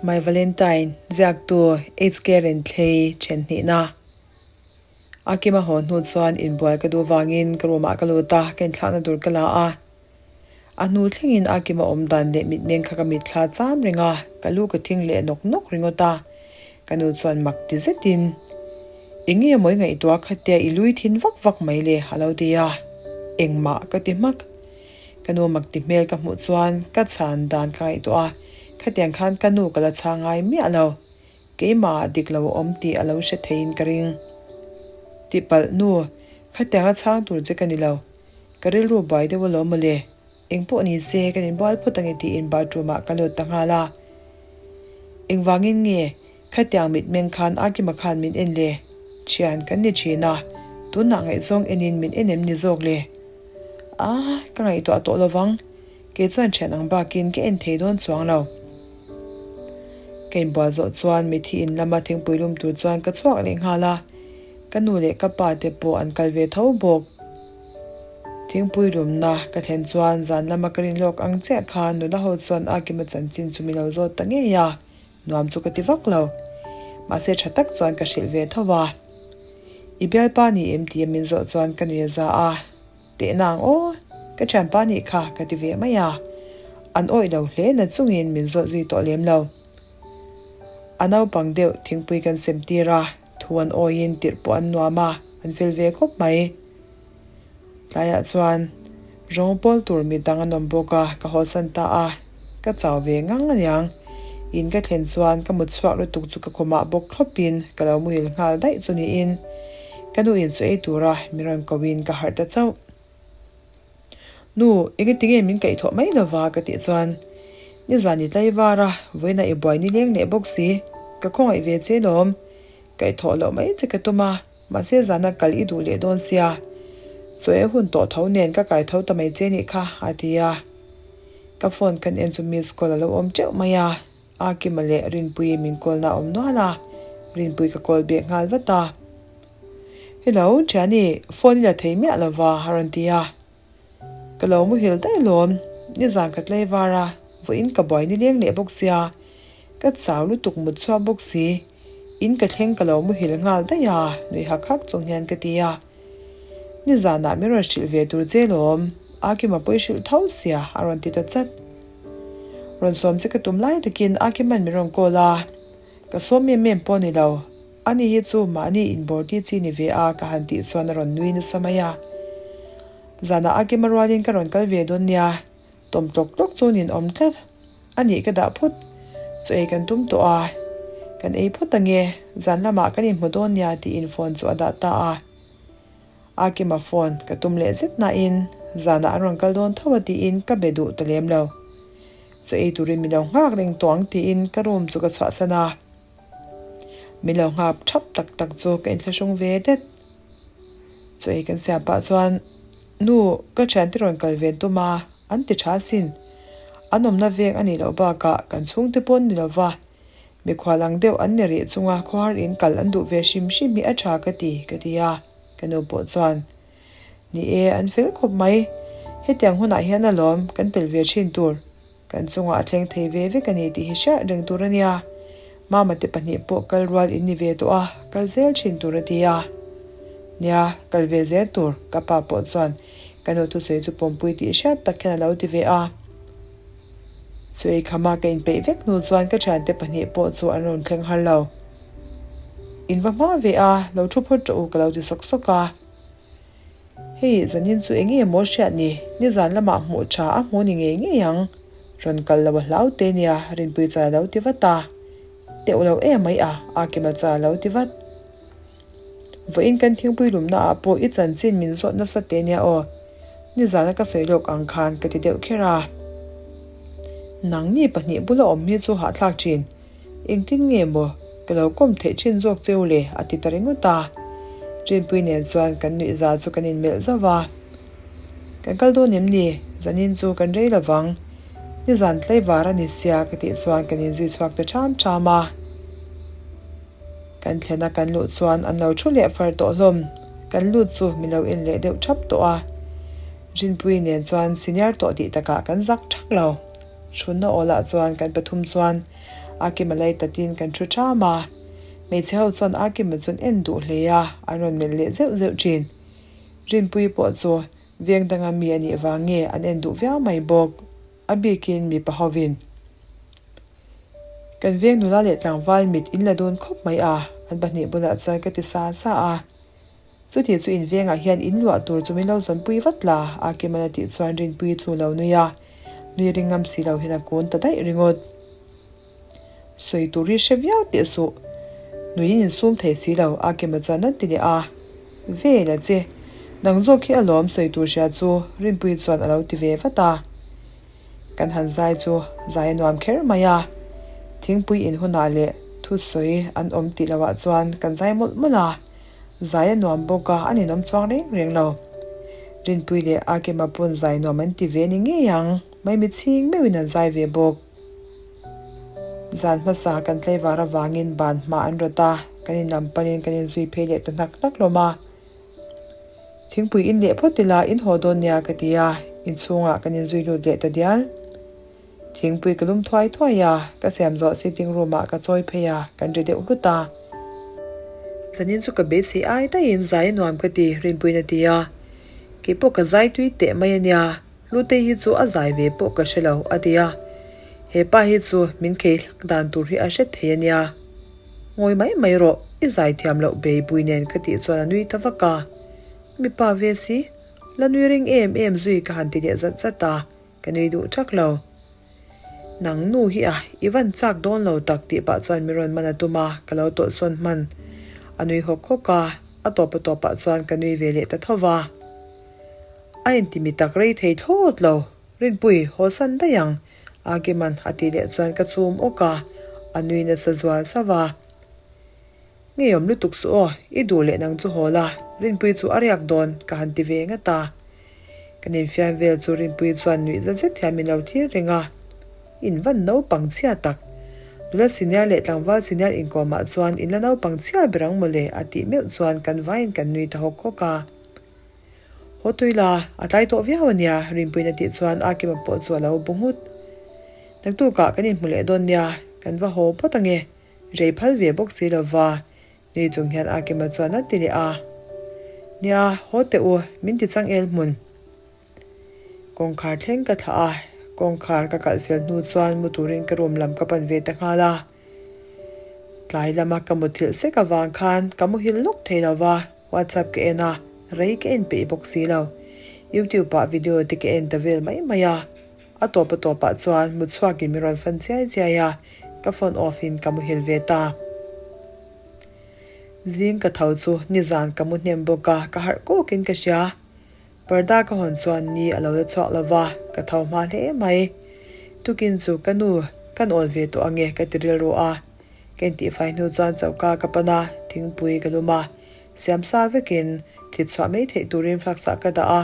My Valentine, ziaktu HK Renthlei then hnihna. A kima haw hnu chuan inbual ka duh vangin ka room ah ka lut a, ka inthlakna tur ka la a. A hnu thlengin a kima awm dan leh mitmeng kha ka mitthla cham reng a, ka lu ka thing leh nawk nawk ringawt a. Ka nu chuan mak ti zetin, Eng nge maw i ngaihtuah khatia i lui thin vak vak mai le? a lo ti a. Engmah ka ti hmak. Ka nu mak ti hmel ka hmuh chuan ka chhan dan ka ngaihtuah a, khatiang khan ka nu ka la chhang ngai miah lo. Keimah ah dik lo a awm tih a lo hre theiin ka ring. Tihpalh nu, khatiang a chhang tur che ka ni lo. Ka rilru buai deuh alawm mawle. Engpawh ni se kan inbual phawt ange tiin bathroom ah ka lut ta nghal a. Engvangin nge Khatiang mitmeng khan Akima khan min en le, thian kan ni thin a, tunah ngaihzawng enin min en em ni zawk le? Ah, ka ngaihtuah tawh lovang, kei chuan thian ang bakin ka en thei dawn chuang lo. Ka inbual zawh chuan mithi in lama thingpui lum tur chuan ka chhuak leh nghal a, ka nu leh ka pa te pawh an kal ve tho bawk. Thingpui lumna ka thlen chuan zan lama ka rin lawk ang chiah khan nula ho chuan Akima chanchin chu min lo zawt ta ngei a. Nuam chu ka ti vak lo. Mahse tha tak chuan ka hrilh ve tho a. I bialpa ni em tia min zawh chuan ka nui a za a. Tehna ang aw, ka thianpa nih kha ka ti ve mai a. An awih lo hle na chungin min zawt zui tawh lem lo. A naupang deuh thingpui kan sem tir a, thu an awiin tirh pawh an nuam a, an fel ve khawp mai. Tlaiah chuan rawng pawl tur mi dang an awm bawk a, ka hawlsan ta a, ka chau ve ngang aniang. In ka thlen chuan ka mut chhuak lutuk chu ka khawmah bawk thlawpin ka lo muhil nghal daih chu niin ka nu in chu ei tura min rawn koin ka harh ta chauh. Nu, engati nge min kaihthawh mai lova ka tih chuan nizan i tlaivar a, vawiinah i buai nileng leh bawk si, ka khawngaih ve che lawm, kaihthawh loh mai che ka tum a. Mahse zana kal i duh leh dawn sia, chaw ei hun tawh tho nen ka kai tho ta mai che nih kha, a ti a. Ka phone kan en chu miss call a lo awm teuh mai a, Akima leh Rinpuii min call na a awm nual a, Rinpui ka call bek nghal vat a. Hello, Thiani, phone i la thei miah lova, a rawn ti a. Ka lo muhil daih alawm, nizan ka tlei var a, vawiin ka buai nileng leh bawk sia, ka chau lutuk mut chhuak bawk si, in ka thleng ka lo muhil nghal daih a, nui hak hak chung hian ka ti a. Nizanah min rawn hrilh ve tur che lawm, Akima pawi hrilh tho sia a rawn ti ta chat. Rawn sawm che ka tum lai takin Akima'n min rawn call a, ka sawm em em pawh ni lo, Ani hi chu mahni inbawr ti chi ni ve a ka han tih chuan a rawn nui nasa mai a. Zanah a kima rualin ka rawn kal ve dawn nia, tawm tlawk tlawk chu nin awm tlat. A nih ka dah phut, chaw ei kan tum tawh a, kan ei phut ange, zan lamah kan inhmu dawn nia tiin phone chu a dah ta a. A kima phone ka tum leh zet nain zanah an rawn kal dawn tho a tiin ka be duh ta lem lo. Chaw ei turin min lo nghak reng tawh ang tiin ka room chu ka chhuahsan a. Min lo nghap thap tak tak chu ka inthlahrung ve det. Chaw ei kan siam pah chuan, Nu, ka thiante rawn kal ve tum a, an ti tha asin. An awmna veng a nih loh bakah kan chhungte pawn ni lova, mikhual ang deuh an ni rih chunga khawhar in kal an duh ve hrim hrim hi a tha ka ti, ka ti a. Ka nu pawh chuan, Ni e, an fel khawp mai. Hetiang hunah hian alawm kan tel ve thin tur. Kan chungah a thleng thei ve vek a ni tih hi hriat reng tur a nia. Mama te pahnih pawh kal rual in ni ve tawh a, kal zel thin tur a ti a. Nia, kal ve zel tur, ka pa pawh chuan ka nu thusawi chu pawmpui tih hriat tak hian a lo ti ve a. Chu ei khama ka inpeih vek hnu chuan ka thiante pahnih pawh chu an rawn thleng har lo. In va hma ve a, lo thu phawt rawh u ka lo ti sawk sawk a. Hei, zanin chu eng nge maw hriat ni? Nizan lamah hmuh tha a hmu ni ngei ngei ang. Rawn kal lo a hlau te nia, Rinpui chuan a lo ti vat a. Teuh lo em mai a, Akima chuan a lo ti vat. Vawiin kan thingpui lumna ah pawh i chanchin min zawt nasa te nia aw. Nizana ka sawi lawk ang khan ka ti deuh kher a. Nangni pahnih bula awm hi chu hahthlak thin. Engtin nge maw ka lo kawm theih thin zawk cheu le? a ti ta ringawt a. Rinpui nen chuan kan nuihza chu kan inmelh zauh a. Kan kal dawn em ni? Zanin chu kan rei lo vang. Nizan tlaivar a ni sia ka tih chuan kan inzui chhuak ta ṭham ṭham a. Kan thlena kan luh chuan an lo thu leh far tawh hlawm. Kan lut chu min lo en leh deuh ṭhap tawh a. Rinpui nen chuan senior tawh tih takah kan zak ṭhak lo. Chhunna awlah chuan kan pathum chuan. Akima lei tatin kan thu ṭham a. Hmeichhe ho chuan Akima chu an en duh hle a, an rawn melh leh zeuh zeuh ṭhin. Rinpuii pawh chu veng danga mi a nih vang nge an en duh viau mai bawk. A bikin mipa hovin. Kan veng nula leh tlangval mit in la dun khawp mai a, an pahnih bulah chuan ka ti sa sa a. Chuti chu in vengah hian in luah tur chu min lo zawnpui vat la, a Kimana tih chuan Rinpuii chu lo nui a, nui ring ngam si lo hian a kun ta daih ringawt. Sawi tur hi hre viau teh suh, nuiin insum thei si lo, a Kima chuan a ti leh a. Ve la che, nang zawk hi alawm sawi tur hria chu, Rinpuii chuan a lo ti ve vat a. Kan han zai chu zai a nuam kher mai a, thingpui in hunah leh thusawi an awm tih lohah chuan kan zai mawlh mawlh a. Zai a nuam bawk a, a ninawm chuang reng reng lo. Rinpui leh Akima pawn zai nuam an ti ve ni ngei ang, Maimi chhing meuhin an zai ve bawk. Zan hmasa kan tlaivar avangin ban hma an rawt a, kan inlam panin kan inzui phei leh ta hnak hnak hlawm a. Thingpui in leh phawt ila in haw dawn nia ka ti a, inchhungah kan inzui lut leh ta dial. Thingpui ka lum thuai thuai a, ka siam zawh sitting room ah ka chawi phei a, kan ri deuh hlut a. Zanin chu ka beisei ai daihin zai a nuam ka ti, Rinpuiin a ti a. Keipawh ka zai tui teh mai a nia, Hlutei hi chu a zai ve pawh ka hre lo, a ti a. He pa hi chu min khei hlak dan tur hi a hre thei a nia. Ngawi mai mai rawh, i zai thiam loh beibui nen ka tih chuan a nui ta vak a. Mipa ve si, la nui ring em em zui ka han ti leh zat zat a. Ka nui duh thak lo. Nang nu hi a, i van chak dawn lo tak tih pah chuan mi rawn man a tum a, ka lo tawlh sawn hman. A nui hawk hawk a, a tawp a tawpah chuan ka nui ve leh ta tho va. A inti mi tak rei thei thlawt lo, Rinpui, haw san daih ang, Agiman a tih leh chuan ka chum awk a, a nui nasa zual sauh a. Ngeiawm lutuk suh aw, i duh leh nang chu haw la, Rinpui chu a riak dawn, ka han ti ve ngat a. Kan infiam vel chu Rinpui chuan nuih za zet hian min lo thlir reng a. In van naupang chhia tak. Nula senior leh tlangval senior inkawmah chuan in la naupang chhia ber ang mawle a tih meuh chuan kan vaiin kan nui ta hawk hawk a. Haw tui la, a tlai tawh viau a nia, Rinpuiin a tih chuan Akima pawh chu a lo bu nghut. Naktukah kan inhmu leh dawn nia, kan va haw phawt ange. Rei phal ve bawk si lova, nui chung hian Akima chuan a ti leh a. Nia, haw teh u, min ti chang el hmun. Kawngkhar thleng ka thlah a, kawngkhar ka kalh fel hnu chuan mu turin ka room lam ka pan ve ta nghal a. Tlai lama ka muthilh sek avang khan ka muhil lawk thei lova, WhatsApp ka en a, rei ka en peih bawk si lo. YouTube ah video te ka en ta vel mai mai a. A tawp a tawpah chuan mut chhuakin min rawn fan chiai chiai a, ka phone off in ka muhil ve ta. Zing ka tho chu nizan ka mu hnem bawk a, ka harh kawkin ka hria. Parda ka hawn chuan ni a lo la chhuak lo va, ka tho hma hle mai. Tukin chu ka nu kan awl ve tawh ange ka ti rilru a. Ka intihfai hnu chuan choka ka pan a, thingpui ka lum a, siamsa vekin thlit chhuah mai theih turin flask ah ka dah a,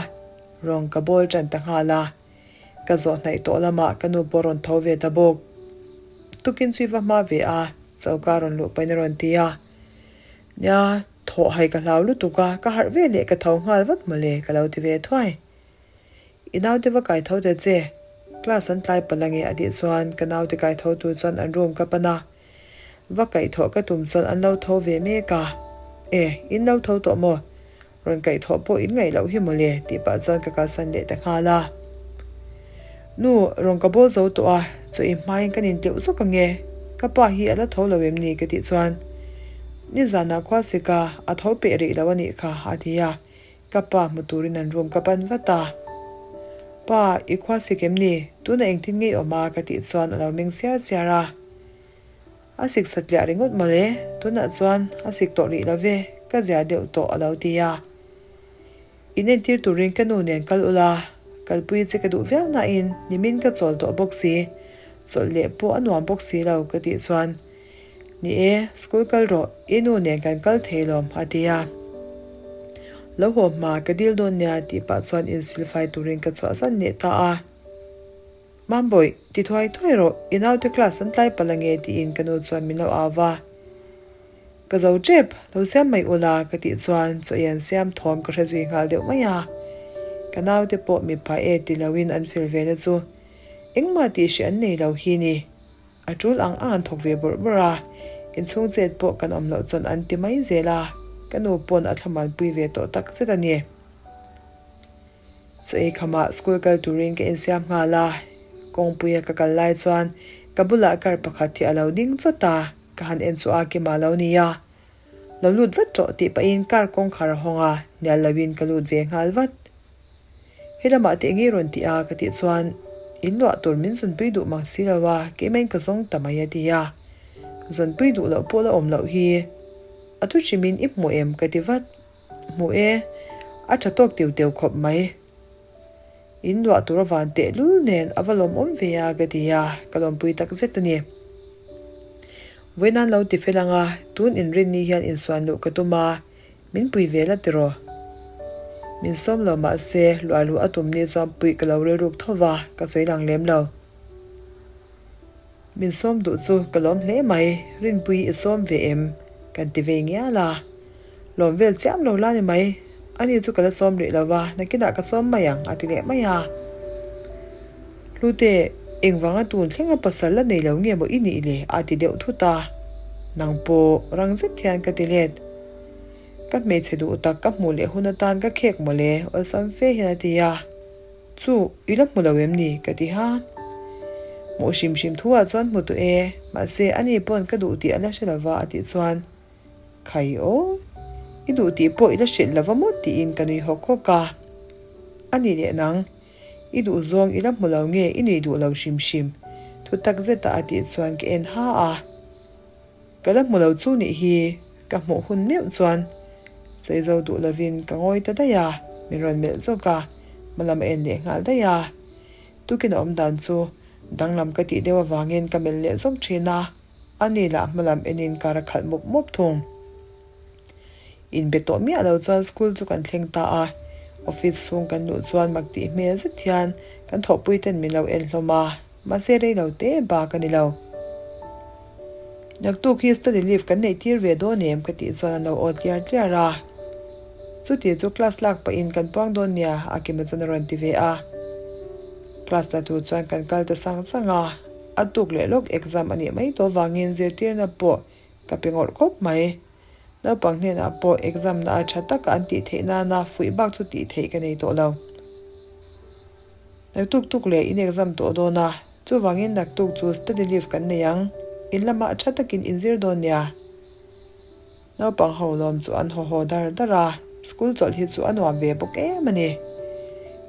rawng ka bawl tan ta nghal a. Ka zawh hnaih tawh lamah ka nu pawh rawn tho ve ta bawk. Tukin chu i va hma ve a, choka rawn luh pahin a rawn ti a. Nia, thawh hai ka hlau lutuk a, ka harh ve leh ka tho nghal vat mawle ka lo ti ve thuai. I naute va kai tho ta che, class an tlai palh ange a tih chuan ka naute kai tho tur chuan an room ka pan a. Va kaihthawh ka tum chuan an lo tho ve mek a. E, in lo tho tawh maw? Rawn kaihthawh pawh in ngaih loh hi mawle tih pah chuan ka kalsan leh ta nghal a. Nu, rawn ka bawl zo tawh a, chaw i hmain kan intleuh zawk ange, ka pa hi a la tho lo em ni ka tih chuan nizanah khua sika a tho peh rih lo a nih kha a ti a, ka pa hmu turin an room ka pan vat a. Pa, i khua sik em ni? Tunah engtin nge i awm a? ka tih chuan a lo meng siar siar a. A sik satliah ringawt mawle, tunah chuan a sik tawh rih lo ve, ka zia deuh tawh a lo ti a. In entir turin ka nu nen kal ula, kalpui che ka duh viau nain nimin ka chawl tawh bawk si, chawlh leh pawh a nuam bawk si lo ka tih chuan, Ni e, school kal rawh, i nu nen kan kal thei lawm a ti a. Lo haw hma ka dil dawn nia tih pah chuan insilfai turin ka chhuahsan leh ta a. Mambawih, ti thuai thuai rawh, i naute class an tlai palh ange tiin ka nu chuan min lo au va. Ka zo tep, lo siam mai ula ka tih chuan chaw i an siam thawm ka hre zui nghal deuh mai a. Ka naute pawh mipa e ti loin an fel ve na chu engmah tih hreh an nei lo hi ni. A tul ang ang an thawk ve bawrh bawrh a, inchhung chet pawh kan awm loh chuan an ti mai zel a, ka nu pawn a thlamuanpui ve tawh tak zet a ni. Chaw ei khamah school kal turin ka insiam nghal a, kawngpuia ka kal lai chuan ka bulah car pakhat hi a lo ding chawt a, ka han en chu a kima lo nia. Lo lut vat rawh tih pahin car kawngkhar a hawng a, hnial loin ka lut ve nghal vat. He lamah teh ngei rawn ti a ka tih chuan in luah tur min zawnpui duh mang si lo a, keimah in ka zawng ta mai a ti a. Zawnpui duh loh pawh la awm loh hi a thu hrimin i hmu em ka ti vat. Hmu e, a tha tawk teu teu khawp mai. In luah tur a van teh lul nen a va lawmawm ve a ka ti a, ka lawmpui tak zet a ni. Vawiin an lo ti fel ang a, tun inrinni hian insuan luh ka tum a, min pui ve la tiraw? Min sawm lo mahse, luah luh a tum ni chuan puih ka lo rilruk tho va, ka sawi lang lem lo. Min sawm duh chu ka lawm hle mai, Rinpui i sawm ve em? Kan ti ve ngial a. Lawm vel chiam lo la ni mai, ani chu ka la sawm rih lo va, nakinah ka sawm mai ang a ti leh mai a. Hlute, engvanga tun thlenga pasal la nei lo nge maw i nih le? a ti deuh thut a. Nang pawh rang zet hian ka ti let. Ka hmeichhe duh tak ka hmuh leh hun atan ka khek mawle, awlsam fe hian a ti a. Chu, i la hmu lo em ni? ka ti ha. Hmuh hrim hrim thu ah chuan hmu tawh e, mahse ani pawn ka duh tih a la hre lova a tih chuan, Khai aw, i duh tih pawh i la hrilh lova maw tiin ka nui hawk hawk a. Ani leh nang, i duh zawng i la hmu lo nge i nui duh lo hrim hrim? Thu tak zeta a tih chuan ka en ha a. Ka la hmu lo chu nih hi ka hmuh hun meuh chuan sawi zo duh lovin ka ngawi ta daih a, min rawn melh zawk a, hmalam a en leh nghal daih a. Tukin a awm dan chu danglam ka tih deuh avangin ka melh leh zawk thin a, ani lah hmalam enin kar a khalh mup mup thung. Inbe tawh miah lo chuan school chu kan thleng ta a, office chhung kan luh chuan mak tih hmel zet hian kan thawhpui ten min lo en hlawm a. Mahse rei lo te bak a ni lo. Naktuk hi study leave kan neih tir ve dawn em ka tih chuan an lo aw tliar tliar a. Chuti chu class lak pahin kan puang dawn nia a kima chuan a rawn ti ve a. Class la tur chuan kan kal ta sang sang a, a tuk leh lawk exam a nih mai tawh vangin zirtirna pawh ka pe ngawrh khawp mai. Naupang hnenah pawh exam na a tha taka an tih theih nana fuih bak chu tih theih ka nei tawh lo. Naktuk tuk leh in exam tawh dawn a, chuvangin naktuk chu study leave kan nei ang, in lamah tha takin in zir dawn nia. Naupang ho lawm chu an haw haw dar dar a, school chawlh hi chu a nuam ve bawk em a ni.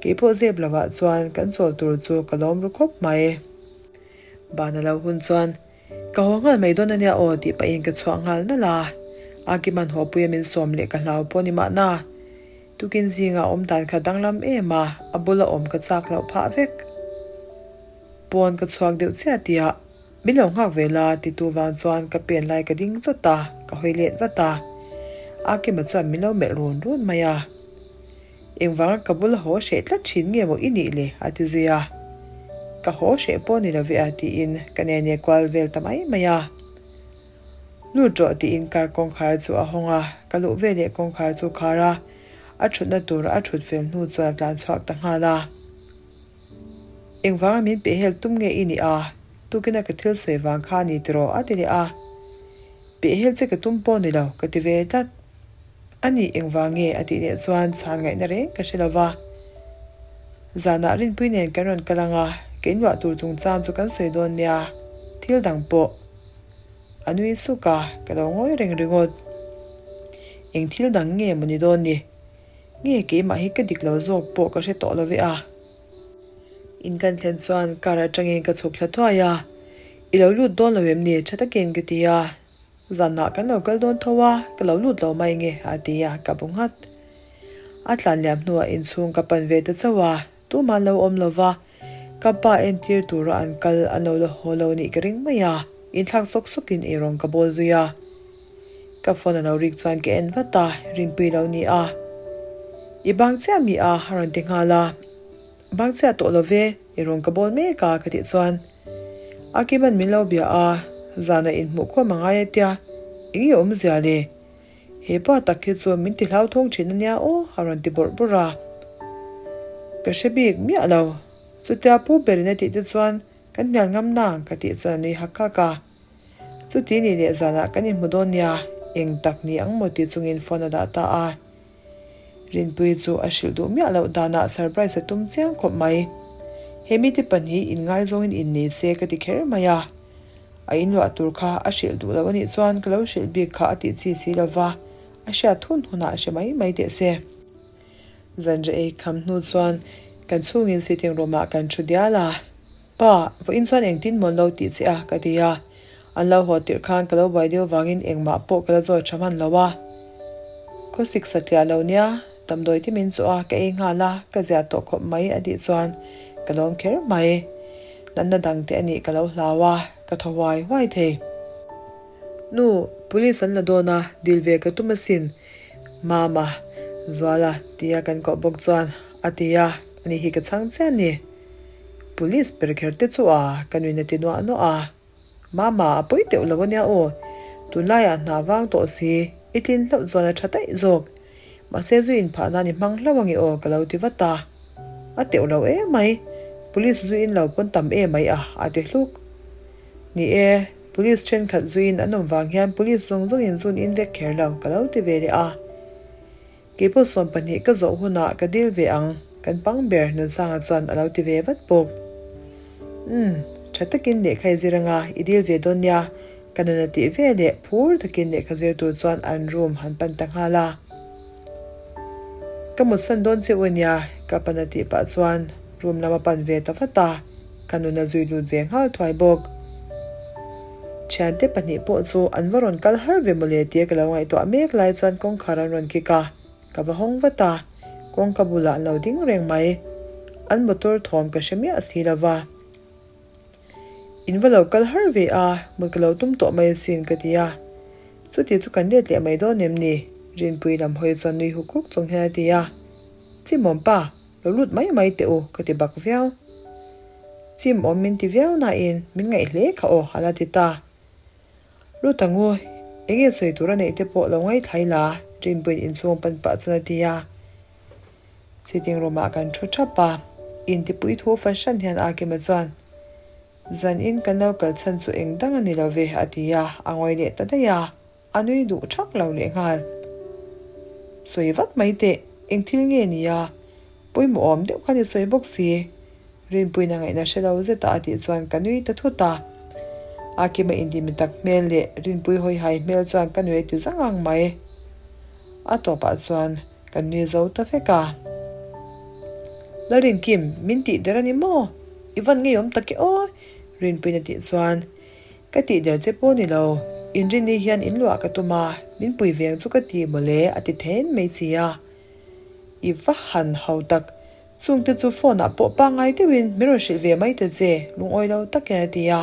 Keipawh zep lovah chuan kan chawl tur chu ka lawm ru khawp mai. Ban a lo hun chuan ka haw nghal mai dawn a nia aw tih pahin ka chhuah nghal nalh a, Akiman hawpuia min sawm leh ka hlau pawh ni mahna. Tukin zinga awm dan kha danglam em a, a bula awm ka chak loh phah vek. Pawn ka chhuak deuh chiah tihah min lo nghak ve la titu vang chuan ka pen lai ka ding chawt a, ka hawi let vat a. Akima chuan min lo melh run run mai a. Engvanga ka bula haw hreh tlat thin nge maw i nih le? a ti zui a. Ka haw hreh pawh ni lo ve a tiin ka nene kual vel ta mai mai a. Lut rawh tiin car kawngkhar chu a hawng a, ka luh veleh kawngkhar chu khar a, a thutna tura a thut fel hnu chuan a tlan chhuak ta nghal a. Engvanga min pehhel tum nge i nih a, tukina ka thil sawi vang kha a ni tiraw a ti leh a. Pehhel che ka tum pawh ni lo ka ti ve tlat. A nih engvang nge a tih leh chuan chhan ngaihna reng ka hre lo va. Zanah Rinpui nen kan rawn kal ang a, ka inluah tur chungchang chu kan sawi dawn nia, thil dang pawh. A nui suk a, ka lo ngawi reng ringawt. Eng thil dang nge maw ni dawn ni? Nge keimah hi ka dik lo zawk pawh ka hre tawh lo ve a. In kan thlen chuan car atangin ka chhuk thla thuai a, I lo lut dawn lo em ni? Tha takin ka ti a. Zanah kan lo kal dawn tho a, ka lo lut lo mai nge a ti a, ka bu nghat. A tlan liam hnuah inchhung ka pan ve ta chauh a, Tumah an lo awm lo va, ka pa entir tura an kal an lo la haw lo nih ka ring mai a, inthlak sawk sawkin eirawng ka bawl zui a. Ka phone a lo rik chuan ka en vat a, Rinpui lo ni a. I bang chiah mi a? a rawn ti nghal a. Bang chiah tawh lo ve, eirawng ka bawl mek a ka tih chuan Akiman min lo bia a, zanah inhmuh khawm a ngai a tia, eng nge awmzia le? He pa tak hi chuan min ti hlauthawng thin a nia aw, a rawn ti bawrh bawrh a. Ka hre bik miah lo. Chutia pu berin a tih te chuan. Kan hnial ngam nang ka tih chuan a nui hak hak a. Chuti ni leh zanah kan inhmu dawn nia, eng tak ni ang maw ti chungin phone a dah ta a. Rinpuii chu a hrilh duh miah loh danah surprise a tum chiang khawp mai. He mite pahnih inngaizawngin innei se ka ti kher mai a. A inluah tur kha a hrilh duh lo anih chuan ka lo hrilh bik kha a tih chi si lova, a hriat hun hunah a hre mai mai teh se. Zanriah ei kham hnu chuan kan chhungin sitting room ah kan thu dial a. Pa, vawiin chuan engtin maw an lo tih che a? ka ti a. An lo haw tirh khan ka lo buai deuh vangin engmah pawh ka la zawt tha hman lo a. Khawsik satliah lo nia, damdawi te min chawh a, ka ei nghal a, ka ziah tawh khawp mai a tih chuan ka lawm kher mai. Natna dang te a nih ka lo hlau a, ka thaw huai huai thei. Nu, police an la dawn a, dil ve ka tum asin. Mama, Zuala tia kan koh bawk chuan a ti a, ani hi ka chhang chiah a ni. Police ber kher te chu a, ka nuin a ti nuah nuah a. Mama, a pawi teuh lo ania aw. Tunlaiah hna vang tawh si, i tlin hlauh chuan a tha daih zawk. Mahse zu inphah nan i hmang hlauh ange aw ka lo ti vat a. A teuh lo emai, police zu in lo pawn tam emai a, a ti hluk. Ni e, police thenkhat zuin an awm vang hian police zawng zawngin zun in vek kher lo, ka lo ti ve leh a. Keipawh 12 ka zawh hunah ka dil ve ang, kan pang ber Nunsanga chuan a lo ti ve vat bawk. Umm, tha takin lehkha i zir anga i dil ve dawn nia, ka nun a tih ve leh phur takin lehkha zir tur chuan an room han pan ta nghal a. Ka mutsan dawn che u nia, ka pan a tih pah chuan room lam a pan ve ta vat a. Ka nun a zui lut ve nghal thuai bawk. Thiante pahnih pawh chu an va rawn kal har ve mawle tia ka lo ngaihtuah mek lai chuan kawngkhar an rawn kik a, ka va hawng vat a, kawngka bulah an lo ding reng mai. An motor thawm ka hre miah si lo va. In va lo kal har ve a, mut ka lo tum tawh mai asin ka ti a. Chuti chu kan let leh mai dawn em ni? Rinpui lam hawi chuan nui huk huk chung hian a ti a. Chimawm pa! Lo lut mai mai teh u, ka ti bak viau. Chim awm min ti viau nain min ngaih hle kha aw, a la ti ta. Lut ang u, eng nge sawi tur a neih te pawh lo ngaithlai la, Rinpuiin inchhung pan pah chuan a ti a. Sitting room ah kan thu thap a, intipui thu fahran hian Akima chuan, Zanin kan lo kal chhan chu eng dang a ni lo ve, a ti a, a ngawi leh ta daih a. A nui duh thak lo lehnghal. Sawi vat mai teh, eng thil nge ni a? Pawimawh awm deuh khan i sawi bawk si. Rinpuiin a ngaihna hre lo zet a a tih chuan ka nui ta thut a. Akima intimi tak hmel leh Rinpui hawihai hmel chuan ka nui a ti zang ang mai. A tawpah chuan kan nui zo ta vek a. Lalrinkim, min tih der a ni maw? I van ngeiawm tak e aw? Rinpuiin a tih chuan Ka tih der che pawh ni lo, inrinni hian in luah ka tum a, min pui veng chu ka ti mawle a ti then mai chi a. I va han ho tak, chungte chu phone ah pawh pangngai deuhin min rawn hrilh ve mai ta che, lungawi lo tak hian a ti a.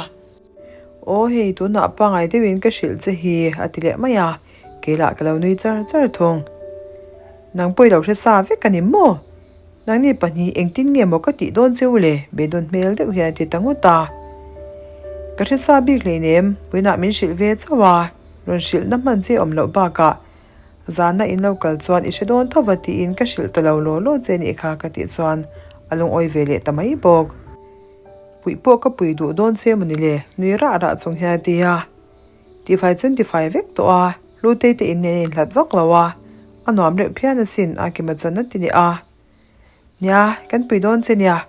Aw hei tunah pangngai deuhin ka hrilh che hi a ti leh mai a, kei lah ka lo nui char char thung. Nang pawh i lo hre sa vek a ni maw? Nangni pahnih engtin nge maw ka tih dawn che u le? Beidawn hmel deuh hian a ti ta ngawt a. Ka hre sa bik hleinem, puinah min hrilh ve chauh a, rawn hrilhna hman che awm loh bakah zana in lo kal chuan i hre dawn tho va tiin ka hrilh ta lo law law che nih kha ka tih chuan a lungawi ve leh ta mai bawk. Puih pawh ka pui duh dawn che maw ni le? Nui rah rah chung hian a ti a. Tifai chuan tifai vek tawh a, Hlutei te in nen a inhlat vak lo a, a nuam reuh phian asin a kima chuan a ti leh a. Nia, kan pui dawn che nia,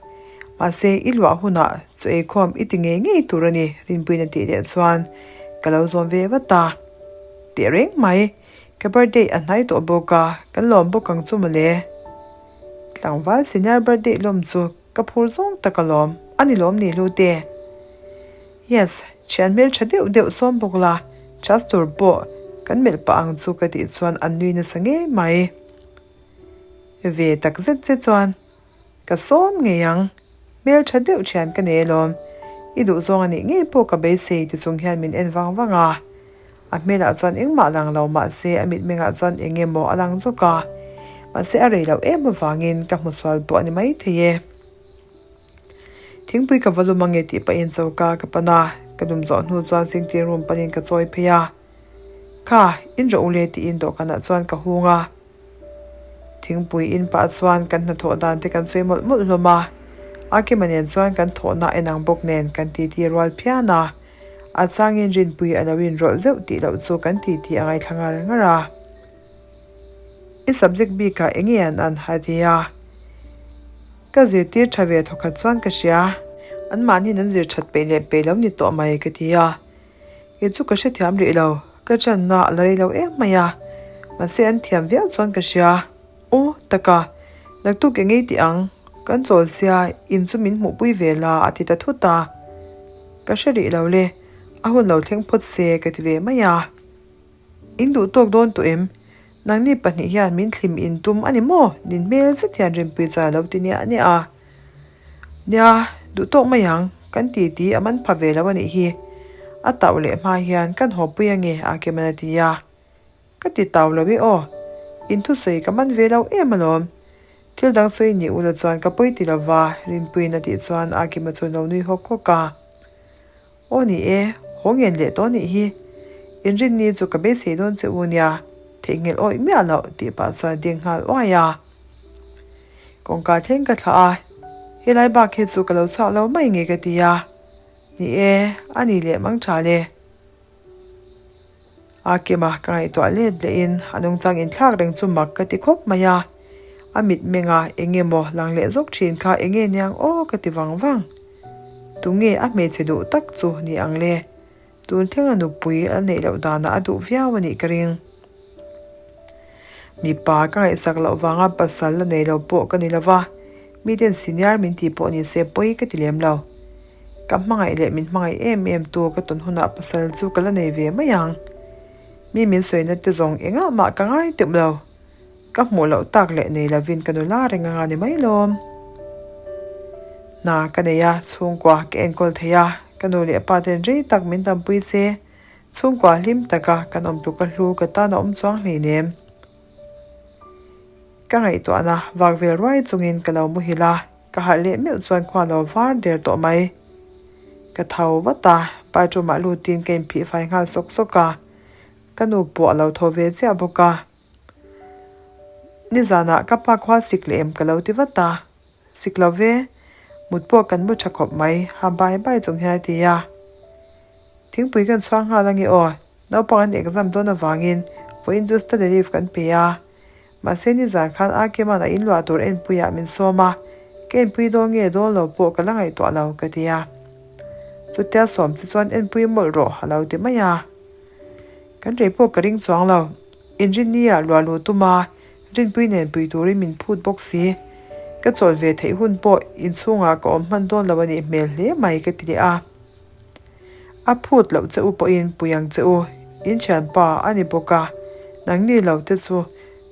mahse i luah hunah chaw eikhawm i ti ngei ngei tur a ni Rinpuiin a tih leh chuan ka lo zawm ve vat a. Teh reng mai, ka birthday a hnai tawh bawk a, kan lawm bawk ang chu mawle. Tlangval senior birthday lawm chu Ka phur zawng tak alawm, a ni lawm ni Hlute? Yes, thian hmel tha deuh deuh sawm bawk la, chas tur pawh kan melh pah ang chu ka tih chuan an nui nasa ngei mai. Ve tak zet che chuan ka sawm ngei ang, hmel tha deuh thian ka nei alawm, i duh zawng a nih ngei pawh ka beisei ti chung hian min en vang vang a. A hmelah chuan engmah lang lo mahse a mitmengah chuan eng emaw a lang zawk a, mahse a rei loh em avangin ka hmu sual pawh a ni maithei e. Thingpui ka va lum ange tih pahin choka ka pan a, ka dum zawh hnu chuan singtir room panin ka chawi phei a. Kha, in rawh u le tiin dawhkanah chuan ka hung a. Thingpui in pah chuan kan hnathawh dan te kan sawi mawlh mawlh hlawm a. Akima nen chuan kan thawhna en ang bawk nen kan titi rual phian a, a changin Rinpui a lo inrawlh zeuh tih loh chu kan titi a ngaithla ngar ngar a. I subject bikah eng nge an an? a ti a. Ka zirtir tha ve thawkhat chuan ka hria. Anmahniin an zir that peih leh peih lo ni tawh mai ka ti a. Kei chu ka hrethiam rih lo, ka channa a la rei lo em mai a, mahse an thiam viau chuan ka hria. Aw, taka, naktuk eng ei tih ang, kan chawl sia, in chu min hmuhpui ve la a ti ta thut a. Ka hre rih lo le, a hun lo thleng phawt se ka ti ve mai a. In duh tawk dawn tawh em? Nangni pahnih hian min thlim in tum a ni maw? Nin hmel zet hian Rinpui chuan a lo ti niah niah a. Nia, duh tawk mai ang, kan ti ti a man pha ve lo a nih hi. A tauh leh hma hian kan haw pui ange a Keman a ti a. Ka ti tau lo e aw, in thusawi ka man ve lo em alawm. Thil dang sawi ni ula chuan ka pawi ti lova, Rinpuiin a tih chuan Akima chu lo nui hawk hawk a. Aw ni e, haw ngen leh tawh nih hi. Inrinni chu ka beisei dawn che u nia, theihnghilh awih miah loh tih pah chuan a ding nghal uai a. Kawngka thleng ka thlah a, helai bak hi chu ka lo chhuak lo mai nge ka ti a. Ni e, a ni leh mang tha le. A kema ka ngaihtuah let lehin a nungchang inthlak reng chu mak ka ti khawp mai a, a mitmenga eng emaw lang leh zawk thin kha eng nge niang aw ka ti vang vang. Tunge a hmeichhe duh tak chu ni ang le? Tun thlenga nupui a neih loh danah a duh viau a nih ka ring. Mipa ka ngaihsak loh vanga pasal la nei lo pawh ka ni lova, miten senior min tih pawh ni se pawi ka ti lem lo. Ka hmangaih leh min hmangaih em em tu ka tawn hunah pasal chu ka la nei ve mai ang. Mi min sawina te zawng engah mah ka ngai teuh lo. Ka hmuh loh tak leh nei lovin ka nula reng anga ni mai lawm. Hna ka nei a, chhungkua ka enkawl thei a, ka nu leh pa ten rei tak min dampui se, chhungkua hlim taka kan awm tluk a hlu ka tan a awm chuang hleinem. Ka ngaihtuahna vak vel ruai chungin ka lo muhil a, ka harh leh meuh chuan khua lo var der tawh mai. Ka tho vat a, bathroom ah lutin ka inphih fai nghal sawk sawk a, ka nu pawh a lo tho ve chiah bawk a. Nizanah ka pa khua sik leh em ka lo ti vat a, sik lo ve, mut pawh kan mu tha khawp mai, ha bai bai chung hian a ti a. Thingpui kan chhuak nghal ange aw, naupang an exam dawn avangin vawiin chu study leave kan pe a, mahse nizan khan Akima'n a inluah tur enpuiah min sawm a, ka enpui dawn nge dawn lo pawh ka la ngaihtuah lo ka ti a. Chutia sawm che chuan enpui mawlh rawh a lo ti mai a. Kan rei pawh ka ring chuang lo. Inrinni-ah luah luh tum a, Rinpui nen pui turin min phut bawk si. Ka chawlh ve theih hun pawh inchhungah ka awm hman dawn lo a nih hmel hle mai ka ti leh a. A phut loh che u pawhin pui ang che u, in thianpa a ni bawk a, nangni lo te chu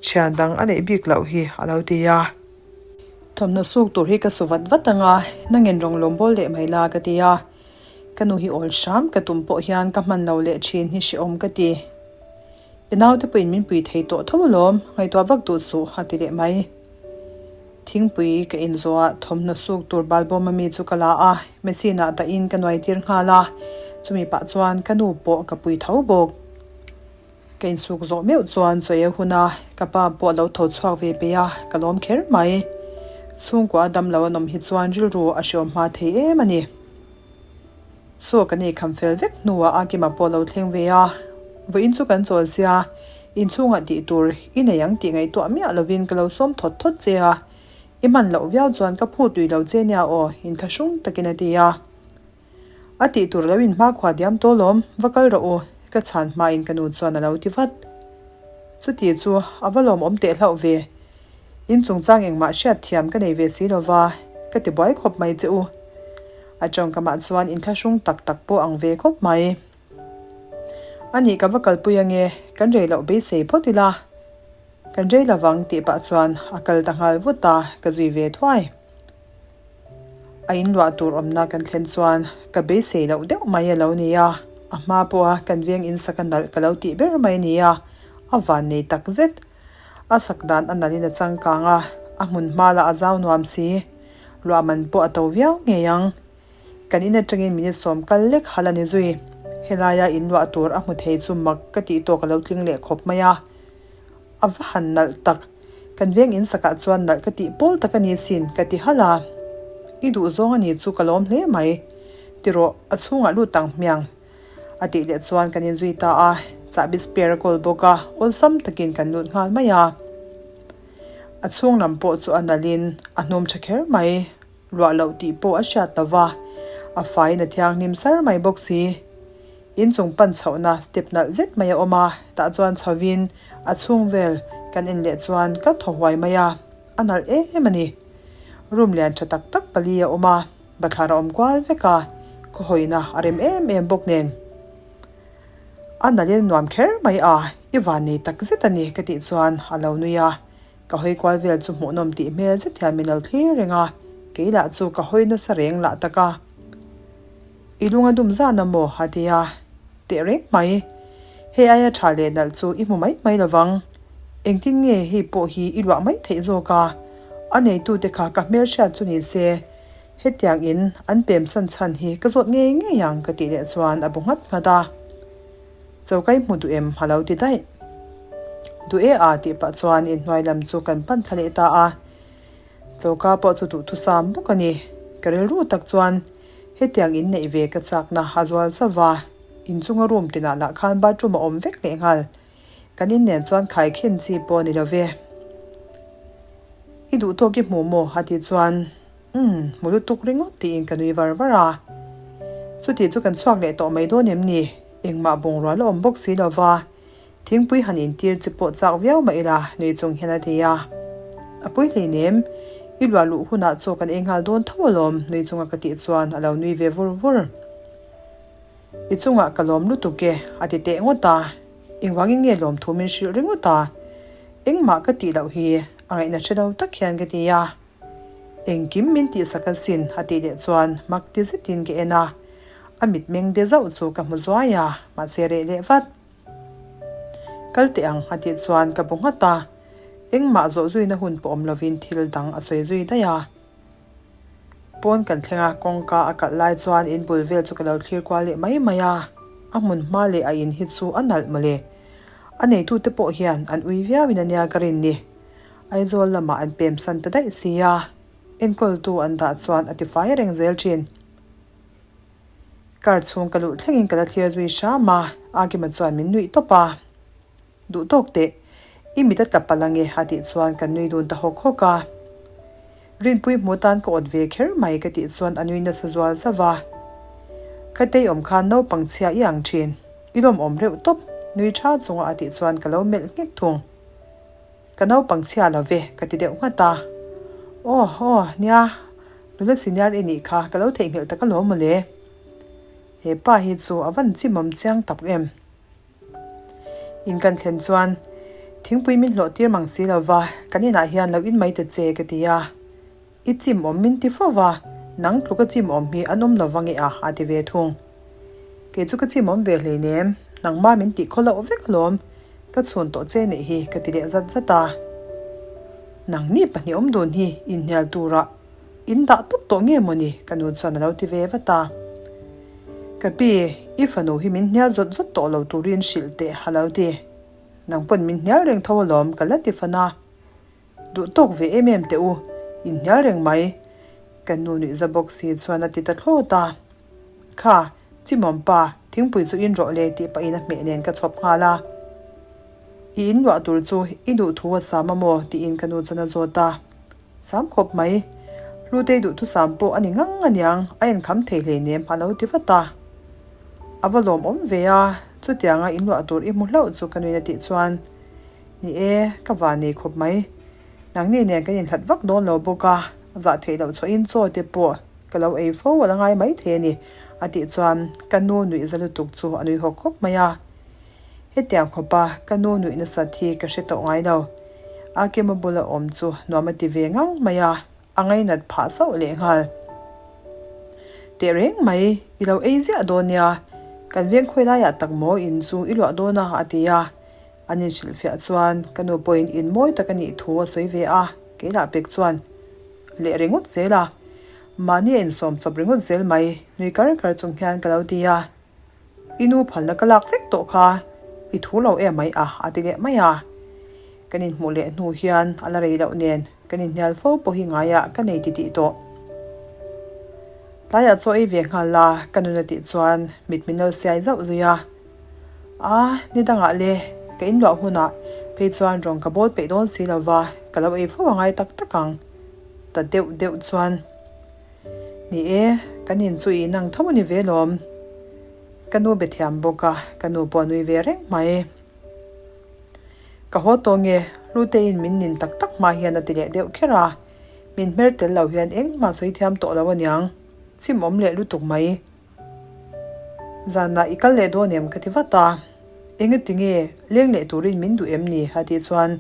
thian dang a neih bik loh hi a lo ti a. Thawmhnaw suk tur hi ka su vat vat ang a, nangin rawn lawm bawl leh mai la ka ti a. Ka nu hi awl hram ka tum pawh hian ka hman lo leh thin hi hrehawm ka ti. I naute pawhin min pui thei tawh tho alawm, ngaihtuah vak duh suh a ti leh mai. Thingpui ka inzawh a, thawmhnaw suk tur balbawm ami chu ka la a, machine ah dahin ka nuai tir nghal a, chumi pah chuan ka nu pawh ka pui tho bawk. Ka insuk zawh meuh chuan chawi a hun a, ka pa pawh a lo tho chhuak ve peih a, ka lawm kher mai. Chhungkua a dam lo an awm hi chuan rilru a hreawm hma thei em a ni. Chaw kan ei kham fel vek hnuah Akima pawh a lo thleng ve a, vawiin chu kan chawl sia, inchhungah tih tur i nei ang tih ngaihtuah miah lovin ka lo sawm thawt thawt che a, i hman loh viau chuan ka phut tui lo che nia aw, inthlahrung takin a ti a. A tih tur lo in hmakhua diam tawh lawm, va kal rawh u, ka chhan hmain ka nu chuan a lo ti vat. Chuti chu a va lawmawm teh hlauh ve. In chungchang engmah hriat thiam ka nei ve si lo va, ka ti buai khawp mai che u. A tawngkamah chuan inthlahrung tak tak pawh ang ve khawp mai. A nih ka va kalpui ange, kan rei loh beisei phawt ila. Kan rei lovang tih pah chuan a kal ta nghal vut a, ka zui ve thuai. A inluah tur awmna kan thlen chuan ka beisei loh deuh mai a lo ni a, a hma pawha kan veng insak a nalh ka lo tih ber mai a ni a, a vannei tak zet. A sak dan a nalhin a changkang a, a hmun hma lah a zau nuam si. Luah man pawh a to viau ngei ang. Kan in atangin minute sawm kal lek hal a ni zui. Helaia inluah tur a hmu thei chu mak ka tih tawk a lo tling leh khawp mai a. A va han nalh tak. Kan veng in sakah chuan nalh ka tih pawl tak a ni sin ka ti halh a. I duh zawng a ni chu ka lawm hle mai. Ti rawh, a chhungah lut tang hmiang. A tih leh chuan kan inzui ta a, chahbi spare a kawl bawk a, awlsam takin kan lut nghal mai a. A chhung lam pawh chu a nalhin a hnum tha kher mai, luah loh tih pawh a hriat lo va, a faiin a thianghlim sar mai bawk si. Inchung pan chhohna step nalh zet mai a awm a, tah chuan chhovin a chhung vel kan en leh chuan ka thaw huai mai a, a nalh em a ni. Room lian tha tak tak pali a awm a. Bathlar a awm kual vek a, khawhawina a rem em em bawk nen. A nalil nuam kher mai a, i van nei tak zet a ni ka tih chuan a lo nui a, ka hawi kual vel chu hmuhnawm tih hmel zet hian min lo thlir reng a, kei lah chu ka hawi nasa reng lah tak a. I lung a dum zan a maw? a ti a, teh reng mai. Hei aia tha leh nalh chu i hmu mai mai lovang. Engtin nge hei pawh hi i luah mai theih zawk a? A neitute kha ka hmelhriat chu ni se, hetiang in an pemsan chhan hi ka zawt ngei ngei ang ka tih leh chuan a bu nghat nghat a. Choka i hmu duh em? a lo ti daih. Duh e a tih pah chuan inhnuai lam chu kan pan thla leh ta a. Choka pawh chu duhthusam bawk a ni. Ka rilru tak chuan hetiang in neih ve ka chakna a zual zauh va, inchunga room tinah lah khan bathroom a awm vek lehnghal. Kan in nen chuan khaikhin chi pawh a ni lo ve. I duh tawk i hmu maw? a tih chuan, Umm, hmu lutuk ringawt tiin ka nui var var a. Chuti chu kan chhuak leh tawh mai dawn em ni? Engmah bungrua la awm bawk si lo va, thingpui han intir chi pawh chak viau mah ila nui chung hian a ti a. A pui hleinem, i luah luh hunah chaw kan ei nghal dawn tho alawm nui chunga ka tih chuan a lo nui ve vur vur. I chungah ka lawm lutuk e, a ti teh ngawt a. Engvangin nge lawmthu min hrilh ringawt a? Engmah ka tih loh hi a ngaihna hre lo tak hian ka ti a. Engkim min tihsak asin a tih leh chuan mak ti zetin ka en a. A mitmeng de zauh chu ka hmu zuai a, mahse reh leh vat. Kal teh ang a tih chuan ka bu nghat a. Engmah zawh zuina hun pawh awm lovin thil dang a sawi zui daih a. Pawn kan thleng a, kawngka a kalh lai chuan in bul vel chu ka lo thlir kual leh mai mai a, a hmun hma leh a in hi chu a nalh mawle. A neitute pawh hian an ui viau in ania ka rin ni. Aizawl lamah an pem san ta daih si a, enkawltu an dah chuan a tifai reng zel thin. Car chhung ka luh thlengin ka la thlir zui hram a, Akima chuan min nuih tawp a. Duh tawk teh, i mit a tla palh ange a tih chuan kan nui dun ta hawk hawk a. Rinpui hmu tan ka awt ve kher mai ka tih chuan a nui nasa zual zauh a. Ka tei awm khan naupang chhia i ang thin, i lawm awm reuh tawp, nui tha chunga a tih chuan ka lo melh nghek thung. Ka naupang chhia lo ve ka ti deuh nghat a. Aw, aw, nia, nula senior i nih kha ka lo theihnghilh tak alawm mawle. He pa hi chu a van chimawm chiang tak em. In kan thlen chuan thingpui min hlawh tir mang si lo va, kan inah hian lo in mai ta che ka ti a. I chim awm min ti fo va, nang tluka chim awm hi an awm lo va nge a a ti ve thung. Kei chu ka chim awm ve hleinem, nangma min tih khaw loh vek alawm, ka chhun tawh che nih hi ka ti leh zat zat a. Nangni pahnih awm dun hi inhnial turah In dah tawp tawh nge mawni? Ka nu chuan a lo ti ve vat a. Ka pi, i fanu hi min hnial zawt zawt tawh lo turin hrilh teh a lo ti. Nang pawn min hnial reng tho alawm ka la ti fan a. Duh tawk ve em em teh u, in hnial reng mai. Ka nu nuih za bawk si chuan a ti ta thlawt a. Kha, Chimawm pa, thingpui chu in rawh le tih pahin a hmeh nen ka chhawp nghal a. I in luah tur chu i duh thu a sam a maw? tiin ka nu chuan a zawt a. Sam khawp mai. Hlutei duhthusam pawh a ni ngang aniang, a enkham thei hleinem a lo ti vat a. A va lawmawm ve a, chutianga in luah tur i hmu hlauh chu ka nuin a tih chuan, Ni e, ka van nei khawp mai. Nangni nen kan inhlat vak dawn lo bawk a, zah theih loh chhuahin chaw te pawh ka lo ei fo a la ngai mai thei a ni, a tih chuan ka nu nuih za lutuk chu a nui hawk hawk mai a. Hetiang khawpa ka nu nuih nasat hi ka hre tawh ngai lo. Akima bula awm chu nuam a ti ve ngang mai a, a ngainat phah sauh lehnghal. Teh reng mai, i lo ei ziah dawn nia, kan veng khawi laiah tak maw in chu i luah dawn a, a ti a. An inhrilhfiah chuan ka nu pawhin in mawi tak a nih thu a sawi ve a, keilah pek chuan leh ringawt zel a. Mahni a insawm chawp ringawt zel mai, nui kar kar chung hian ka lo ti a. I nu phalna ka lak vek tawh kha, i thu lo em mai a, a ti leh mai a. Kan inhmuh leh hnu hian a la rei loh nen kan inhnial fo pawh hi ngaiah ka nei titih tawh. Tlaiah chaw ei ve nghal la, ka nun a tih chuan mit min lo siai zauh zui a. A, ni dangah le, ka inluah hunah phei chuan rawng ka bawl peih dawn si lo va, ka lo ei fo a ngai tak tak ang. Ta deuh deuh chuan, Ni e, kan in chu i inang tho a ni ve lawm. Ka nu be thiam bawk a, ka nu pawh a nui ve reng mai. Ka haw tawh nge, Hluteiin min nin tak tak hma hian a ti leh deuh kher a. Min hmer tel lo hian engmah sawi thiam tawh lo aniang, chim awm leh lutuk mai. Zanah i kal leh dawn em ka ti vat a, engati nge leng leh turin min duh em ni a tih chuan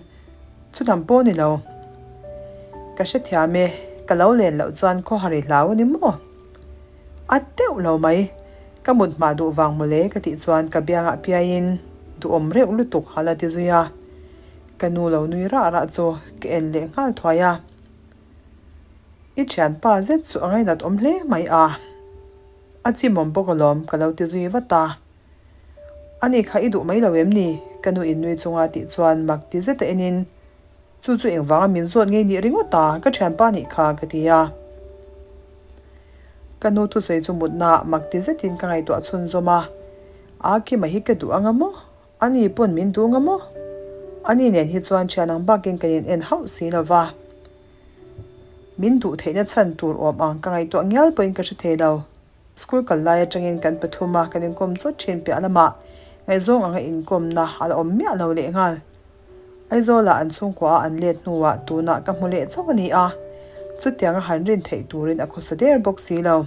chulam pawh ni lo. Ka hrethiam e, ka lo len loh chuan khawhar i hlau a ni maw? A deuh lo mai, ka mut hmah duh vang mawle ka tih chuan ka biangah piaiin duhawm reuh lutuk a la ti zui a. Ka nu lo nui rah rah chu ka en leh nghal thuai a. I thianpa zet chu a ngainat awm hle mai a. A chimawm bawk alawm ka lo ti zui vat a. Ani kha i duh mai lo em ni? Ka nu in nui chunga tih chuan mak ti zet a enin chu chu engvanga min zawt ngei nih ringawt a, ka thianpa nih kha ka ti a. Ka nu thusawi chu mutna mak ti zetin ka ngaihtuah chhunzawm a. A Kima hi ka duh anga maw? Ani pawn min duh nga maw? Ani nen hi chuan thian ang bakin kan in en hauh si lo va. Min duh theihna chhan tur awm ang ka ngaihtuah ngial pawhin ka hre thei lo. School kal lai atangin kan pathum a kan inkawm chawt thin piah lamah ngaihzawng anga inkawmna a la awm miah lo lehnghal. Aizawlah an chhungkua a an let hnuah tunah ka hmu leh chauh a ni a, chutianga han rin theih turin a khawsa der bawk si lo.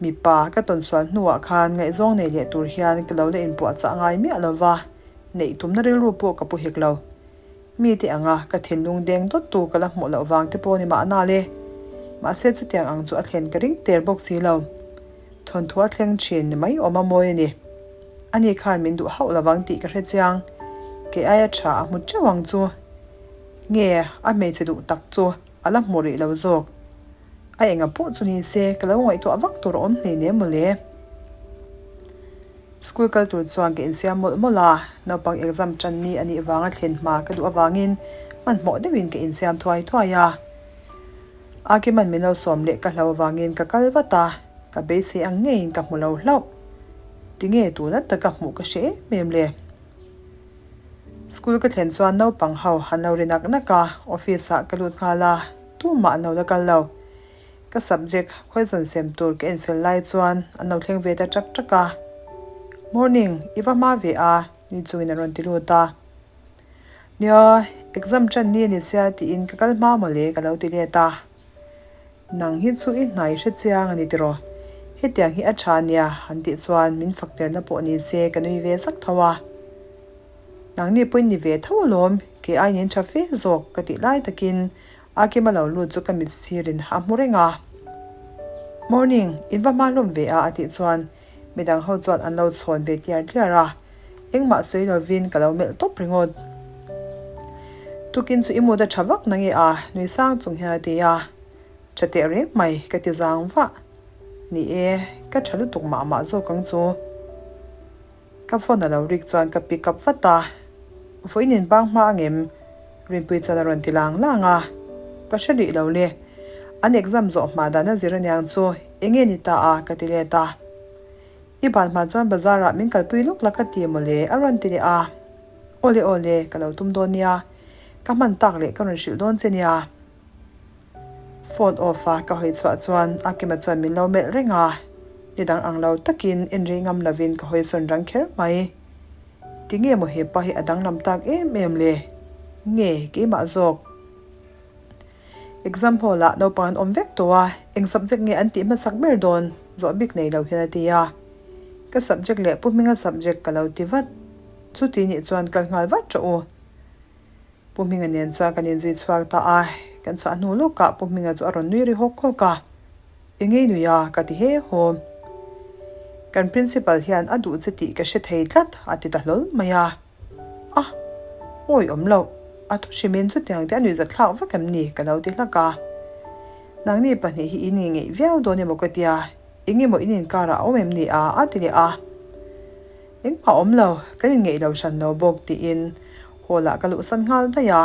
Mipa ka tawnsual hnuah khan ngaihzawng nei leh tur hian ka lo la inpuahchah ngai miah lo va, neih tumna rilru pawh ka pu hek lo. Mite anga ka thinlung deng dawttu ka la hmuh loh vang te pawh ni mahna le. Mahse chutiang ang chu a thlen ka ring ter bawk si lo. Thawnthu a thleng thin ni mai awm a mawi a ni. Ani khan min duh hauh lovang tih ka hre chiang. Kei aia tha a hmu teuh ang chu. Nge a hmeichhe duh tak chu a la hmu rih lo zawk. A enga pawh chu ni se ka lo ngaihtuah vak tur a awm hlei nem mawle. School kal tur chuan ka insiam mawlh mawlh a, naupang exam tan ni a nih vanga thlen hma ka duh avangin hmanhmawh deuhin ka insiam thuai thuai a. Akiman min lo sawm leh ka hlo avangin ka kal vat a, ka beisei ang ngeiin ka hmu lo hlauh. Tinge tuna taka hmuh ka hre em em le? School ka thlen chuan naupang ho an lo ri nak nak a, office ah ka lut nghal a, tumah an lo la kal lo. Ka subject khawizawn sem tur ka en fel lai chuan an lo thleng ve ta ṭak ṭak a. Morning, i va hma ve a, ni chungin a rawn ti lut a. Nia, exam ṭan ni a ni sia tiin ka kal hma mawle ka lo ti let a. Nang hi chu i hnai hre chiang a ni tiraw? Hetiang hi a tha nia an tih chuan min fak derna pawh ni se ka nui ve zak tho a. Nangni pawhin ni ve tho alawm, kei aiin in tha fe zawk ka tih lai takin Akima lo lut chu ka mit sirin a hmu reng a. Morning, in va hma hlawm ve a a tih chuan midang ho chuan an lo chhawn ve tliar tliar a, engmah sawi lovin ka lo melh tawp ringawt. Tukin chu i mood a tha vak nange a, nui sang chung hian a ti a, tha teh reng mai ka ti zang vah. Ni e, ka tha lutuk mah mah zawk ang chu. Ka phone a lo rik chuan ka pick up vat a, vawiin in bang hma angem? Rinpui chuan a rawn ti lang lang a, ka hre rih lo le. An exam zawh hma dan a zir aniang chu eng nge ni ta a ka ti let a. I ban hma chuan bazar ah min kalpui lawk la ka ti mawle a rawn ti leh a. Awle awle ka lo tum dawn nia, ka hman tak leh ka rawn hrilh dawn che nia. Phone off a ka hawi chhuah chuan Akima chuan min lo melh reng a, ni dang ang lo takin en rei ngam lovin ka hawi sawn rang kher mai. Tinge maw hepa hi a danglam tak em em le? Nge keimah zawk? Exam hall ah naupang an awm vek tawh a, eng subject nge an tih hmasak ber dawn? Zawh bik nei lo hian a ti a. Ka subject leh Pu Hminga subject ka lo ti vat. Chuti nih chuan kal nghal vat rawh u. Pu Hminga nen chuan kan inzui chhuak ta a, kan chhuah hnu lawkah Pu Hminga chu a rawn nui ri hawk hawk a, I ngei nui a, ka ti he haw. Kan principal hian a duh che tih ka hre thei tlat, a ti ta hlawl mai a. A, awi awm loh, a thu hrimin chutiang te a nuihzat thlak vak em ni? ka lo ti hlak a. Nangni pahnih hi in ngeih viau dawn emaw ka tia, eng emaw in inkarah a awm em ni a? a ti leh a. Engmah awm lo, kan inngeih lo hran lo bawk tiin hall ah ka luhsan nghal daih a,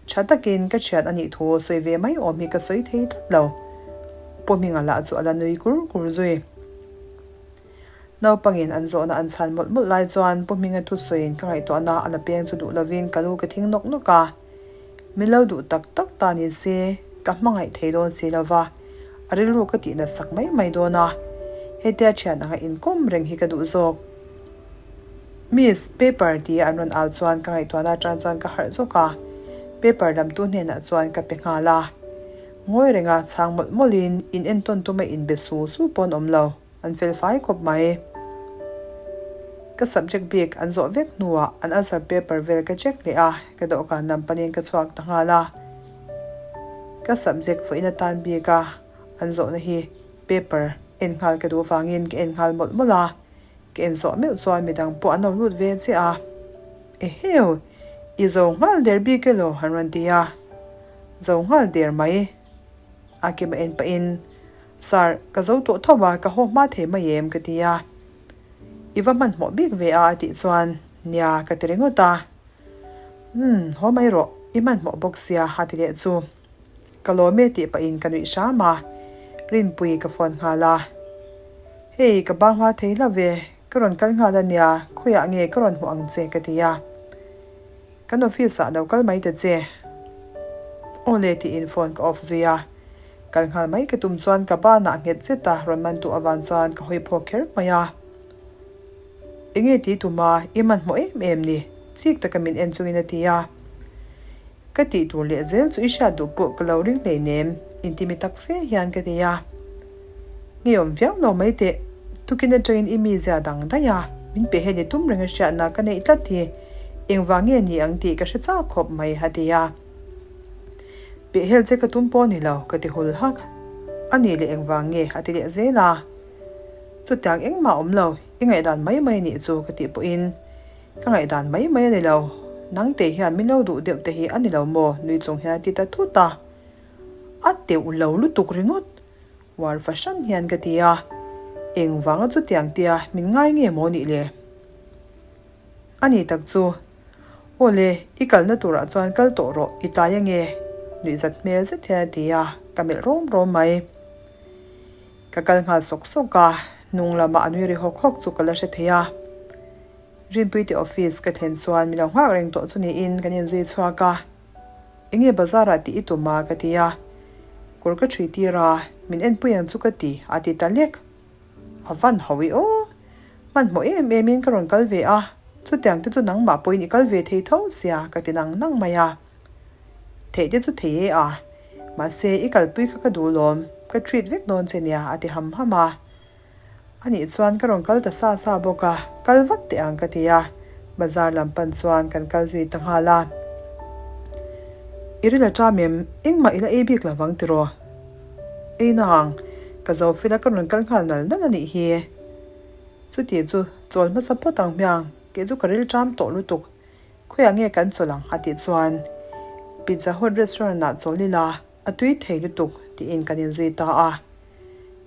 tha takin ka thian a nih thu sawi ve mai awm hi ka sawi thei tlat lo. Pu Hminga lah chu a la nui kur kur zui. Naupangin an zawhna an chhan mawlh mawlh lai chuan Pu Hminga thusawiin ka ngaihtuahna a la peng chu duh lovin ka lu ka thing nawk nawk a. Min lo duh tak tak ta ni se, ka hmangaih thei dawn si lo va, a rilru ka tih natsak mai mai dawn a, hetia thian anga inkawm reng hi ka duh zawk. Miss, paper tia an rawn au chuan ka ngaihtuahna atang chuan ka harh zawk a, paper lamtu hnenah chuan ka pe nghal a. Ngawi renga chhang mawlh mawlhin in entawn tuma inbe su su pawn awm lo. An fel fai khawp mai. Ka subject bik an zawh vek hnuah an answer paper vel ka check leh a, ka dawhkan lam panin ka chhuak ta nghal a. Ka subject vawiin atan bik a an zawhna hi paper en nghal ka duh vangin ka en nghal mawlh mawlh a, ka en zawh meuh chuan midang pawh an lo lut ve chiah a. Eheu! I zo nghal der bik elaw? an rawn ti a. Zo nghal der mai. A kima en pahin, Sir, ka zo tawh tho a, ka haw hma thei mai em? ka ti a. I va hmanhmawh bik ve a a tih chuan, Nia, ka ti ringawt a. Umm, haw mai rawh, i hmanhmawh bawk sia a ti leh chu. Ka lawm e tih pahin ka nuih hram a, Rinpui ka phone nghal a. Hei, ka bang hma thei hlauh ve, ka rawn kal nghal a nia, khawiah nge ka rawn hmuh ang che ka ti a. Kan office ah lo kal mai ta che. Aw le tiin phone ka off zui a. Kal nghal mai ka tum chuan ka banah nghet zet a rawn man duh avang chuan ka hawi phawk kher mai a. Enge ti tum a, i hmanhmawh em em ni? Chik taka min en chungin a ti a. Ka tih tur leh zel chu i hriat duh pawh ka lo ring hleinem, intimi tak fe hian ka ti a. Ngeiawm viau lo mai teh, tukin atangin i mizia dang daih a, min pe heni tum reng a hriatna ka neih tlat hi engvang nge ni ang tih ka hre chak khawp mai a ti a. Pehhel che ka tum pawh ni lo, ka ti hul hak. A nih leh engvang nge a ti leh zel a. Chutiang engmah awm lo, i ngaihdan mai mai nih chu ka tih pawhin Ka ngaihdan mai mai a ni lo. Nangte hian min lo duh deuh te hi a ni lo maw? Nui chung hian a ti ta thut a. A teuh lo lutuk ringawt. Uar fahran hian ka ti a. Engvanga chutiang tia min ngai nge maw nih le? A ni tak chu. Aw le, i kalna turah chuan kal tawh rawh, i tlai ange. Nuihzat hmel zet hian a ti a, ka melh rawm rawm mai. Ka kal nghal sawk sawk a, hnung lama a nui ri hawk hawk chu ka la hre thei a. Rinpuite office ka thlen chuan min lo nghak reng tawh chu niin kan inzui chhuak a. Enge bazar ah tih i tum a? ka ti a. Kawr ka ṭhui tir a, min enpui ang chu ka ti, a ti ta lek. A van ho i aw! Hmanhmawh em em in ka rawn kal ve a, chutiang te chu nangmah pawhin i kal ve thei tho sia ka ti nang nang mai a. Theih te chu thei e a, mahse i kalpui kha ka duh lawm, ka treat vek dawn che nia a ti ham ham a. Anih chuan ka rawn kal ta sa sa bawk a, kal vat teh ang ka ti a, bazar lam pan chuan kan kal zui ta nghal a. I ril a ṭam em? Engmah i la ei bik lo vang tiraw? Ei nang, ka zo fela ka rawn kal nghal nal nal anih hi. Chuti chu chawl hmasa phawt ang hmiang, kei chu ka ril ṭam tawh lutuk. Khawiah nge kan chawl ang? a tih chuan Pizza Hut restaurant ah chawl ila a tui thei lutuk tiin kan inzui ta a.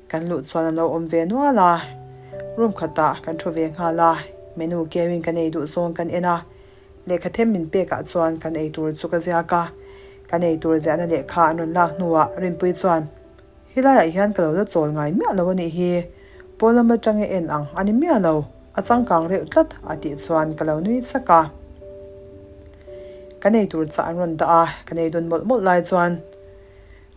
Kan luh chuan an lo awm ve nual a, room khatah kan thu ve nghal a, menu keuin kan ei duh zawng kan en a, lehkha them min pekah chuan kan ei tur chu ka ziak a, kan ei tur ziahna lehkha an rawn lak hnuah Rinpui chuan Helaiah hian ka lo la chawl ngai miah lo a nih hi, pawn lam atang e en ang a ni miah lo, a changkang reuh tlat a tih chuan ka lo nui chak a. Kan ei tur chah an rawn dah a, kan ei dun mawlh mawlh lai chuan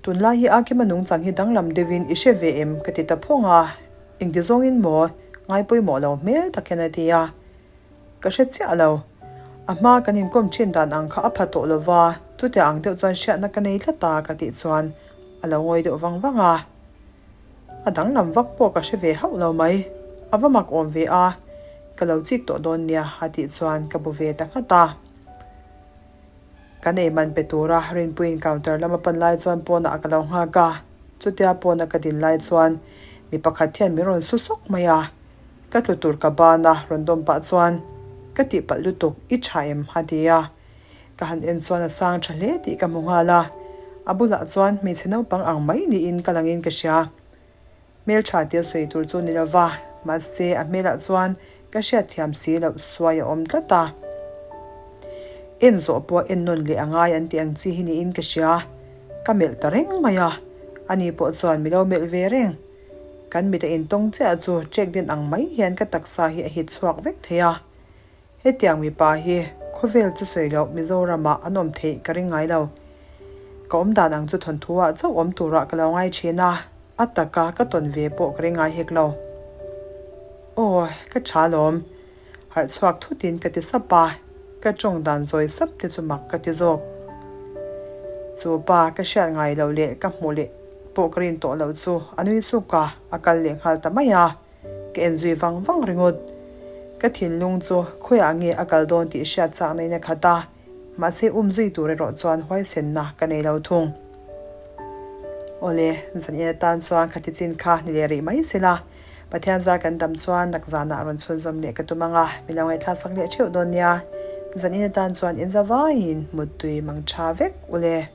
Tunlai hi Akima nungchang hi danglam deuhin i hre ve em? ka ti ta phawng a, engti zawngin maw ngai pawimawh lo hmel tak hian a ti a. Ka hre chiah lo. A hma kan inkawm thin dan ang kha a pha tawh lo va, chutia ang deuh chuan hriatna ka nei tlat a ka tih chuan a lo ngawi deuh vang vang a. A danglam vak pawh ka hre ve hauh lo mai. A va mak awm ve a, ka lo chik tawh dawn nia a tih chuan ka bu ve ta nghat a. Kan ei man pe tura Rinpuiin counter lama pan lai chuan pawnah ka lo nghak a, chutia pawna ka din lai chuan mi pakhat hian min rawn su sawk mai a. Ka tlu tur ka ban a, rawn dawm pah chuan, Ka tihpalh lutuk, i tha em? a ti a. Ka han en chuan a sang tha hle tih ka hmu nghal a. A bulah chuan hmeichhe naupang ang mai niin ka langin ka hria. Hmeltha tia sawi tur chu ni lova, mahse a hmelah chuan ka hriatthiam si loh suai a awm tlat a. En zawh pawh en nawn leh a ngai an tih ang chi hi niin ka hria. Ka melh ta reng mai a. Ani pawh chuan mi lo melh ve reng. Kan mit a intawng chiah chu ṭek din ang mai hian ka taksa hi a hit chhuak vek thei a. Hetiang mipa hi khawvel chu sawi loh Mizoramah an awm theih ka ring ngai lo. Ka awm dan ang chu thawnthu ah chauh awm turah ka lo ngai thin a, a taka ka tawn ve pawh ka ring ngai hek lo. Aw, ka tha lawm. Harh chhuak thutin ka ti sap a, ka tawng dan zawi sap te chu mak ka ti zawk. Chu pa ka hriat ngai loh leh ka hmuh leh pawh ka rin tawh loh chu a nui suk a, a kal leh nghal ta mai a. Ka en zui vang vang ringawt. Ka thinlung chu khawiah nge a kal dawn tih hriat chak na in a khat a, mahse um zui tur erawh chuan huaisenna ka nei lo thung. Awle, zan in atan chuan khati chin kha ni leh rih mai sela, Pathian zar kan dam chuan nak zanah rawn chhunzawm leh ka tum ang a, mi lo ngaihthlak sak leh theuh dawn nia. Zan in atan chuan in za vaiin muttui mang tha vek ule.